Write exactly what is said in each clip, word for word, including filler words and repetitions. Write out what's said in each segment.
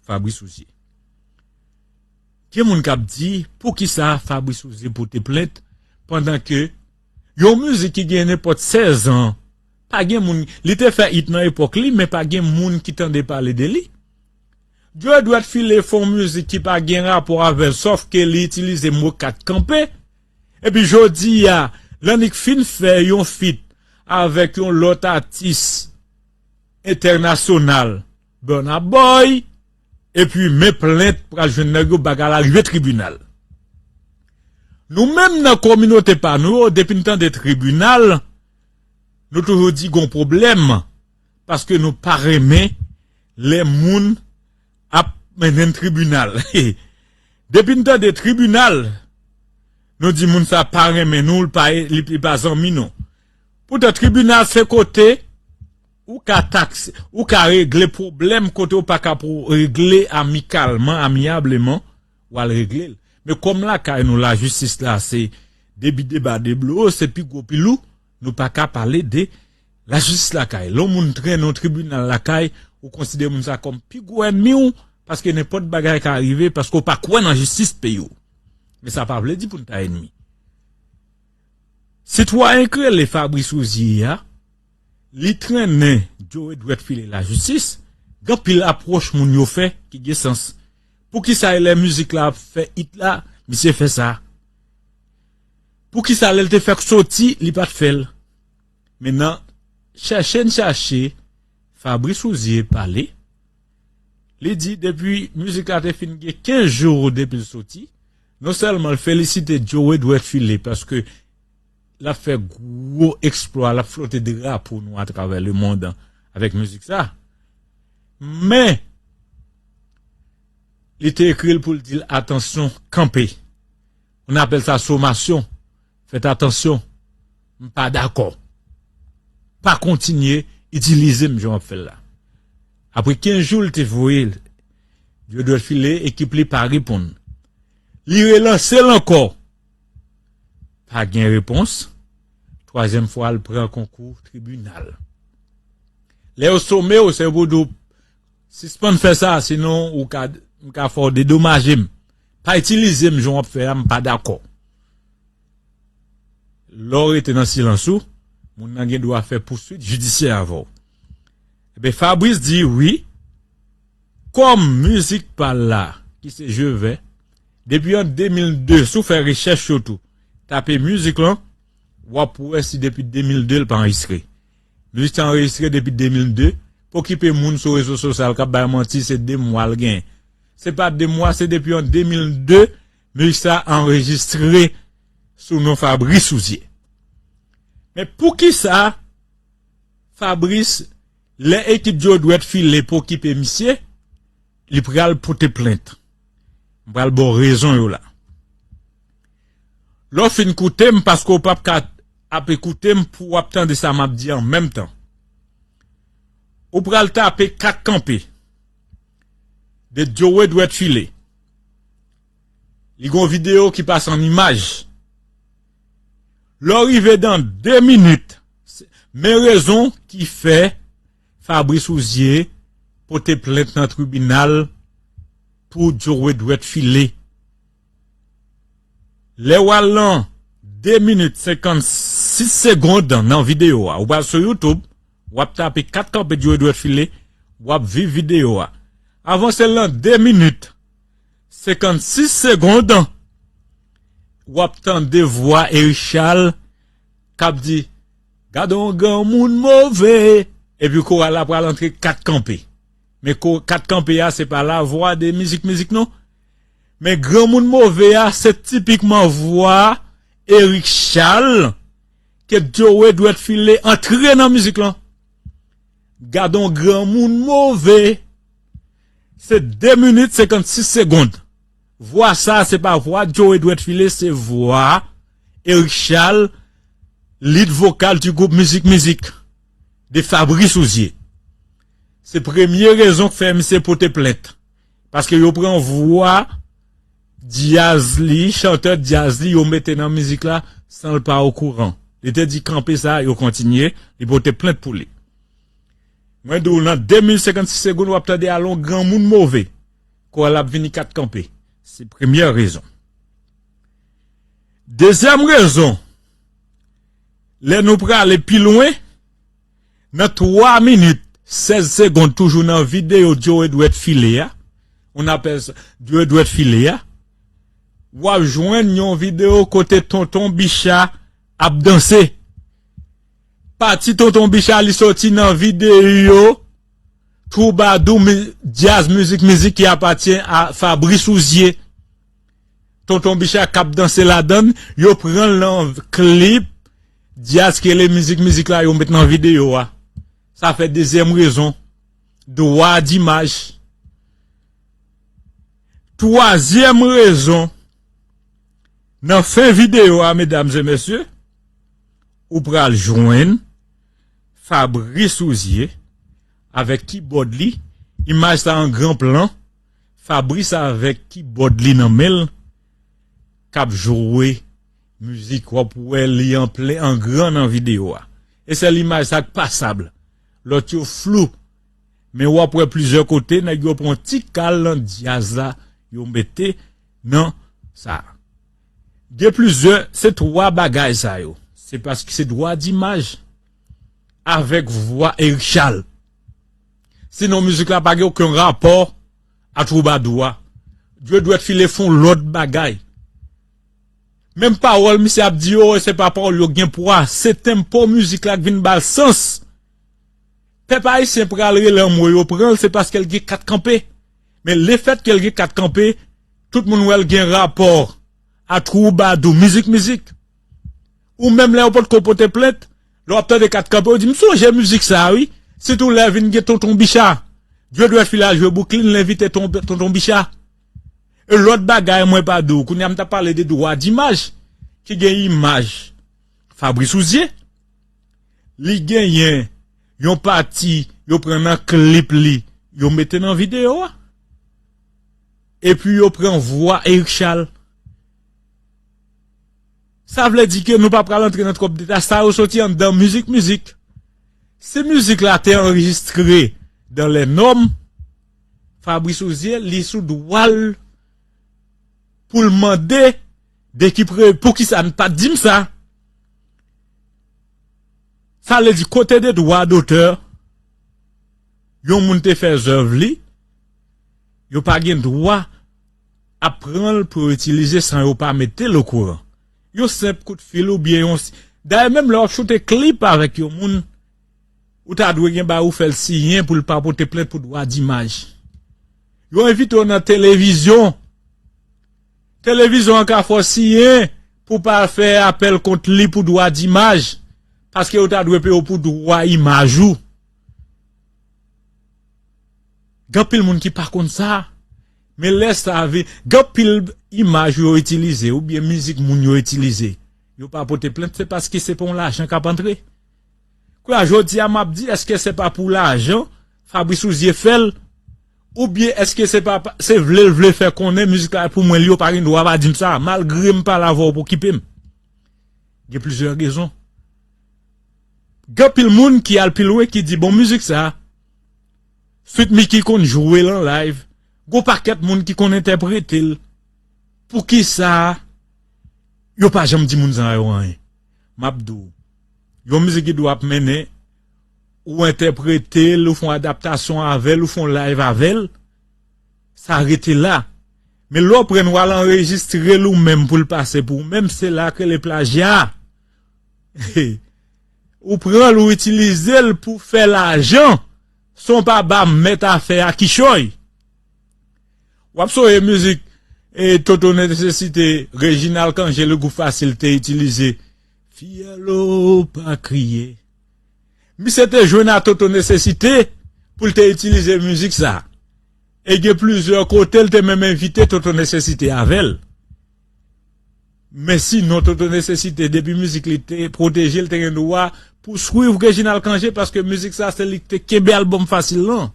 Fabrice Ouzier. Gen moun k ap di, poukisa Fabrice Ouzier pote plent pandan ke yon mizik ki gen nenpòt sèz an, pa gen moun, li te fè it nan epòk li, men pa gen moun ki tande pale de li. Joe Dwèt File fè yon mizik ki pa gen rapò avè l, sòf ke li itilize mo kat kanpe. Epi jodi a, l annik fin fè yon feat avèk yon lòt atis entènasyonal, Burna Boy, epi men plent pral jwenn nèg yo, bagay la rive tribinal. Nou menm nan kominote pa nou yo, depi n tande tribinal, nou toujou di gon pwoblèm, paske nou pa renmen lè moun ap mennen n tribinal. Depi n tande tribinal, nou di moun sa pa renmen nou, li pa, li, li pa zanmi nou. Poutan tribinal se kote ou ka takse, ou ka regle pwoblèm kote ou pa ka pou regle amikalman, amyableman, w al regle l. Men kòm lakay nou lajistis la se debi deba deblo, se pi gwo pi lou, nou pa ka pale de lajistis lakay. Lè yon moun trennen yon tribinal lakay, ou konsidere moun sa kòm pi gwo ènmi w, paske nenpòt bagay ka rive, paske w pa kwè nan jistis peyi w. Men sa pa vle di pou n ta ènmi. Sitwayen k rele Fabrice Ouzier a, li trennen Joe Dwèt File lajistis, gen anpil apwòch moun yo fè ki gen sans. Poukisa e lè mizik la ap fè it la, misye fè sa? Poukisa lè l te fèk soti, li pa t fè l? Men nan chèche n chache, Fabrice Ouzier pale. Li di depi mizik la te fin gen kenz jou depi l soti, non sèlman l felisite Joe Dwèt File paske l ap fè gwo eksplwa, l ap flote drapo nou atravè lemonn avèk mizik sa. Men, li te ekri l pou l di l, atansyon, kanpe. On apèl sa somasyon. Fèt atansyon. M pa dakò. Pa kontinye itilize m jan w ap fè l la. Apre kenz jou, l te voye l. Joe Dwèt File, ekip li pa reponn. Li relanse l ankò. Pa gen repons. Twazyèm fwa, l pran konkou tribinal. Lè yo some w, se pou di w, sispann fè sa, sinon ou ka, m ka fè w dedomaje m. Pa itilize m jan w ap fè a, m pa dakò. Lè w rete nan silans ou, moun nan gen dwa fè pouswit jidisyè avè w. Ebyen, Fabrice di wi, kòm mizik pa l la, ki se Je vais, depi an de mil de, si w fè rechèch yo tou, tape mizik lan, w ap wè si depi de mil de l pa anrejistre. Mizik sa anrejistre depi de mil de, pa okipe moun sou rezo sosyal k ap bay manti, se de mwa l genyen. Se pa de mwa, se depi an de mil de, mizik sa anrejistre sou non Fabrice Ouzier. Men poukisa Fabrice, lè ekip Joe Dwèt File pa okipe misye, li pral pote plent? M pral ba w rezon yo la. Lè w fin koute m, paske w p ap ka ap ekoute m pou w ap tande sa m ap di an menm tan. Ou pral tape kat kanpe de Joe Dwèt File. Li gon videyo ki pase an imaj. Lè w rive dan de minit, men rezon ki fè Fabrice Ouzier pote plent nan tribinal pou Joe Dwèt File. Lè w al nan de minit senkannsis segonn nan videyo a, ou pral sou YouTube, w ap tape kat kanpe Joe Dwèt File, w ap viv videyo a. Avanse l nan de minit senkannsis segonn, w ap tande vwa Eric Charles k ap di, gade yon granmoun move. Epi koral la pral antre kat kanpe. Men ko-, kat kanpe a, se pa lavwa de mizik mizik non. Men granmoun move a, se tipikman vwa Eric Charles ke Joe Dwèt File antre nan mizik lan. Gade yon granmoun move. Se de minit senkannsis segonn. Vwa sa, se pa vwa Joe Dwèt File, se vwa Eric Charles, lead vocal du groupe Mizik Mizik, de Fabrice Ouzier. Se premye rezon k fè misye pote plent. Paske yo pran vwa djaz li, chantè djaz li, yo mete nan mizik la san l pa okouran. Li te di kanpe sa, yo kontinye, li pote plent pou li. Mwen di w, nan de minit senkannsis segonn, w ap tande al yon granmoun move. Koral ap vini kat kanpe. Se premyè rezon. Dezyèm rezon, lè nou prale pi lwen, nan twa minit sèz segonn, toujou nan videyo Joe Edward File a, on apèl sa Joe Edward File a, w ap jwenn yon videyo kote Tonton Bicha ap danse. Pati Tonton Bicha li soti nan videyo Twoubadou, mi- djaz, mizik, mizik ki apatyen a Fabrice Ouzier. Tonton Bicha k ap danse ladann, yo pran l nan klip djaz ki rele mizik, mizik la, yo met nan videyo a. Sa fè dezyèm rezon, dwa dimaj. Twazyèm rezon, nan fen videyo a, medam e mesye, ou pral jwenn Fabrice Ouzier avèk kibòd li, imaj sa an gran plan, Fabrice avèk kibòd li nan men l, k ap jwe mizik, w ap wè li an plen an gran nan videyo a. E sèl imaj sa k pasab. Lòt yo flou. Men w ap wè plizyè kote, nèg yo pran ti kal nan djaz la, yo mete nan sa. Gen plizyè, se twa bagay sa yo. Se paske se dwa dimaj avèk vwa Eric Charles. Sinon, mizik la pa gen okenn rapò a twoubadou a. Dwe dwèt file fon lòt bagay. Menm pawòl misye ap di yo, se pa pawòl yo gen pwa. Se tenpo mizik la k vin ba l sans. Pèp ayisyen pral rele anmwe yo pran l, se paske l gen kat kanpe. Men lefètke l gen kat kanpe, tout moun wè l gen rapò a twoubadou, mizik, mizik. Ou menm lè yo potko pote plent, lè w ap tande kat kanpe, ou di, "M sonje mizik sa a, wi." Sitou lè vin gen Tonton Bicha. Dwe dwèt file al jwe bouklin, l envite ton, Tonton Bicha. E lòt bagay, mwen pa di w, kounye a m t ap pale de dwa dimaj, ki gen imaj Fabrice Ouzier, li genyen yon pati, yo pran nan klip li, yo mete nan videyo a. Epi yo pran vwa Eric Charles. Sa vle di ke nou pa pral antre nan twòp detay. Sa yo soti anndan mizik, mizik. Si mizik la te anrejistre dans les normes, Fabrice Ouzier, li sou dwa l pou l mande de ki pre, poukisa n pa t di m sa. Sa vle di kote de dwa dotè, yon moun te fè zèv li, yo pa gen dwa ap pran l pou yo itilize san yo pa mete l okouran. Yon senp kout fil oubyen yon si-, dayè menm lè w ap choute klip avèk yon moun, ou ta dwe gen bagay ou fè l siyen pou l pa pote plent pou dwa dimaj. Yo envite w nan televizyon. Televizyon an ka fè w siyen pou pa fè apèl kont li pou dwa dimaj, paske yo ta dwe peye w pou dwa imaj ou. Gen anpil moun ki pa konn sa, men lè sa vin, gen anpil imaj yo itilize, oubyen mizik moun yo itilize, yo pa pote plent, se paske se pa yon lajan k ap antre. Kounye a, jodi a, m ap di, èske se pa pou lajan Fabrice Ouzier fè l? Oubyen èske se pa, pa- se vle l vle fè konnen mizik la pou mwen, li yo pa gen dwa pa di m sa, malgre m pale avè w pou okipe m? Gen plizyè rezon. Gen anpil moun ki al pi lwen, ki di, "Bon, mizik sa, Sweet Micky konn jwe l an live, gon pakèt moun ki konn entèprete l. Poukisa yo pa janm di moun sa yo anyen?" M ap di w, yon mizik ki dwe ap mennen, ou entèprete l, ou fè yon adaptasyon avè l, ou fè yon live avè l, sa rete la. Men lè w pran l, w al anrejistre l ou menm pou l pase pou ou menm, se la k rele plajya. Ou pran l, ou itilize l pou fè lajan, san w pa ba mèt afè a kichòy. W ap sonje mizik e Toto Nesesite, Reginald Cangé, Le Groupe Facile te itilize. Fiyèlo pa kriye. Misye te jwenn a Toto Nesesite pou l te itilize mizik sa. E gen plizyè kote l te menm envite Toto Nesesite avè l. Men sinon, Toto Nesesite, depi mizik li te pwoteje, l te gen dwa pouswiv Reginald Cangé, paske mizik sa se li ki te kenbe albòm Fasil lan.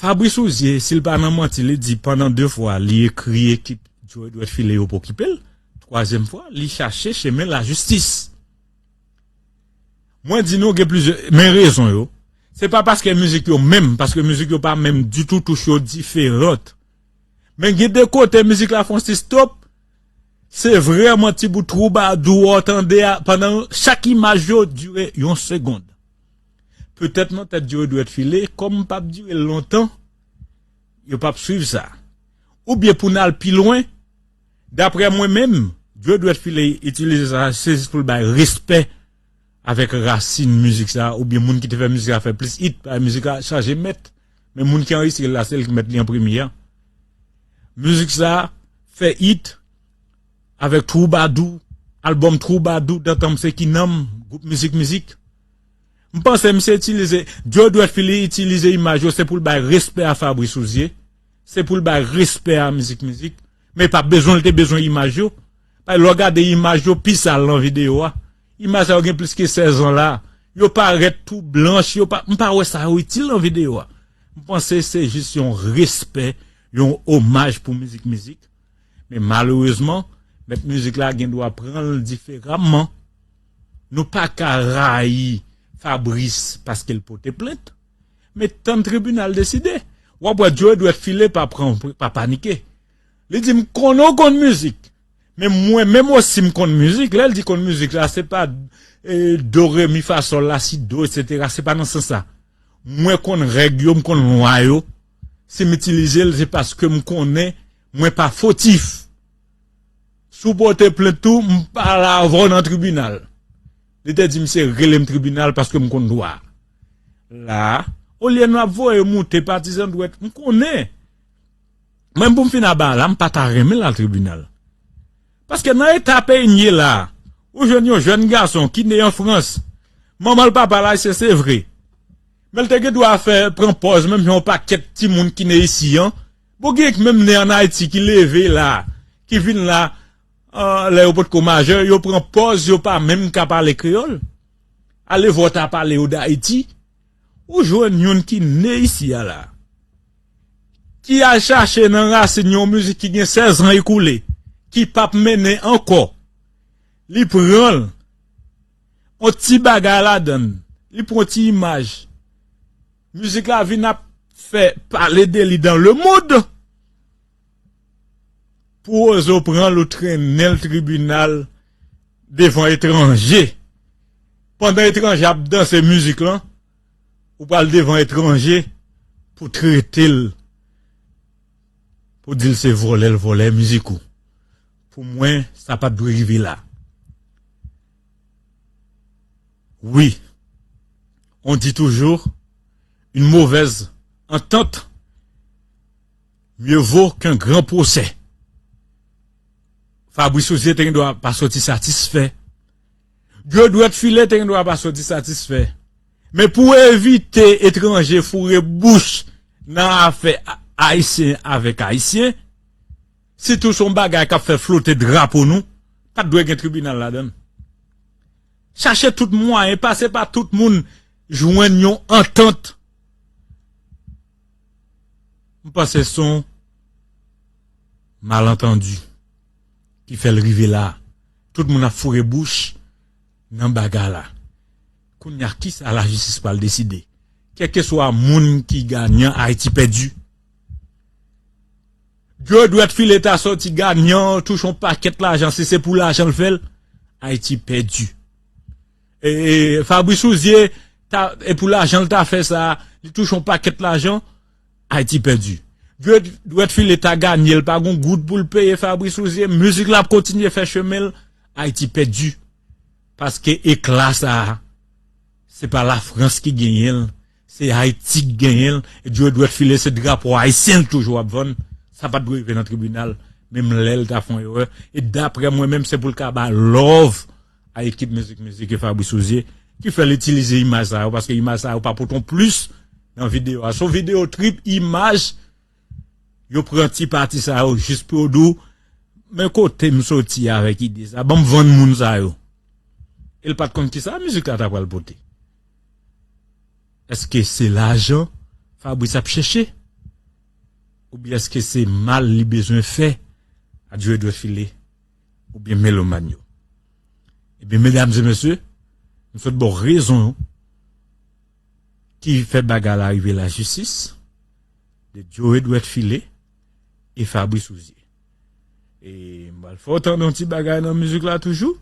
Fabrice Ouzier, si l pa nan manti, li di pandan de fwa li ekri ekip Joe Edward File yo pou okipe l. Twazyèm fwa, li chache chemen lajistis. Mwen di nou gen plizyè, men rezon yo. Se pa paske mizik yo menm, paske mizik yo pa menm ditou, touch yo diferan. Men gen de kote mizik la fè yon ti stop, se vrèman ti bout twoubadou w tande a, pandan chak imaj yo dire yon segonn. Petèt nan tèt Djodwèt File, kòm m p ap dire l lontan, yo p ap swiv sa. Oubyen pou n al pi lwen, daprè mwen menm, Djodwèt File itilize sa, se jis pou l bay respè avèk rasin mizik sa, oubyen moun ki te fè mizik la fè plis it, paske mizik la chaje mèt. Men moun ki anrejistre l la, se l ki mèt li an premye a. Mizik sa fè it avèk Twoubadou, albòm Twoubadou, Dantan M se ki nanm, gwoup Mizik Mizik. M panse misye itilize, Djodwèt File itilize imaj yo, se pou l bay respè a Fabrice Ouzye, se pou l bay respè a Mizik Mizik, men pa bezwen, l te bezwen imaj yo. Paske lè w gade imaj yo, pi sal nan videyo a. Imaj sa yo gen plis ke sèz an la. Yo parèt tou blanch, yo pa, m pa wè sa yo itil nan videyo a. M panse se jis yon respè, yon omaj pou Mizik Mizik. Men malerezman, mèt mizik la gen dwa pran l diferaman. Nou pa ka rayi Fabrice paske l pote plent. Men tann tribinal deside. W ap wè Djodwèt File pa pran, pa panike. Li di, "M konnen w konn mizik. Men mwen menm osi m konn mizik." Lè l di konn mizik la, se pa, eh, do, re, mi, fa, sòl, la, si, do, etsetera. Se pa nan sans sa. Mwen konn règ yo, m konn lwa yo. Si m itilize l, se paske m konnen mwen pa fotif. Si w pote plent tou, m pa la avè w nan tribinal. Li te di misye rele m tribinal paske m konn dwa. La, olye nou ap voye moute patizan dwèt, m konnen. Menm pou m fin aba la, m pa ta renmen l al tribinal. Paske nan eta peyi n ye la, ou jwenn yon jèn gason ki ne an Frans, manman l papa l ayisyen se vre. Men l te gen dwa fè pran pòz menm jan yon pakèt timoun ki ne isi an. Bon, gen k menm ne an Ayiti ki leve la, ki vin la, ah, lè yo potko majè, yo pran pòz, yo pa menm ka pale kreyòl. Ale vwa w ta pale yo d Ayiti, ou jwenn youn ki ne isi a la, ki al chache nan rasin yon mizik ki gen sèz an ekoule, ki p ap mennen ankò. Li pran l, yon ti bagay ladan l, li pran yon ti imaj. Mizik la vin ap fè pale de li dans le monde. Pou ozo pran l, ou trennen l tribinal devan etranje. Pandan etranje ap danse mizik lan, ou pral devan etranje pou trete l, pou di l se vòlè l vòlè mizik ou. Pou mwen, sa pa t dwe rive la. Oui, on dit toujours, une mauvaise entente mieux vaut qu'un grand procès. Fabrice Ouzé te gen dwa pa soti satisfè. Djodwèt File te gen dwa pa soti satisfè. Men pou evite etranje foure bouch nan afè a- ayisyen avèk ayisyen, sitou se yon bagay k ap fè flote drapo nou, pa t dwe gen tribinal ladan l. Chache tout mwayen, pase pa tout moun, jwenn yon antant. M panse se yon malantandi ki fè l rive la. Tout moun ap foure bouch nan bagay la. Kounye a, kisa lajistis pral deside? Kèlkeswa moun ki ganyan, Ayiti pèdi. Djodwèt File ta soti ganyan, touche yon pakèt lajan, si se pou lajan l fè l, Ayiti pèdi. E, e Fabrice Ouzé, ta, e pou lajan l ta fè sa, li touche yon pakèt lajan, Ayiti pèdi. Djodwèt File ta ganye l, pa gon goud pou l peye Fabrice Ouzé, mizik la ap kontinye fè chemen l, Ayiti pèdi. Paske ekla sa a, se pa Lafrans ki genyen l, se Ayiti ki genyen l, e Djodwèt File se drapo ayisyen l toujou ap vann, sa pa t dwe rive nan tribinal, menm lè l ta fè yon erè, e daprè mwen menm se pou l ka bay love a ekip Mizik Mizik e Fabrice Ouzé, ki fè l itilize imaj sa yo, paske imaj sa yo pa pote yon plis nan videyo a. Se yon videyo trip, imaj, yo pran ti pati sa yo jis pou yo di w, men kote m soti avèk ide sa, ban m vann moun sa yo. E l pa t konn kisa mizik la ta pral pote. Èske se lajan Fabrice ap chèche? Oubyen èske se mal li bezwen fè a Djodwèt File oubyen melomàn yo? Ebyen, medam e mesye, m sot ba w rezon yo. ki fè bagay la rive lajistis, de Joe Edward Filé e Fabrice Rouzier. E m pral fè w tande yon ti bagay nan mizik la toujou.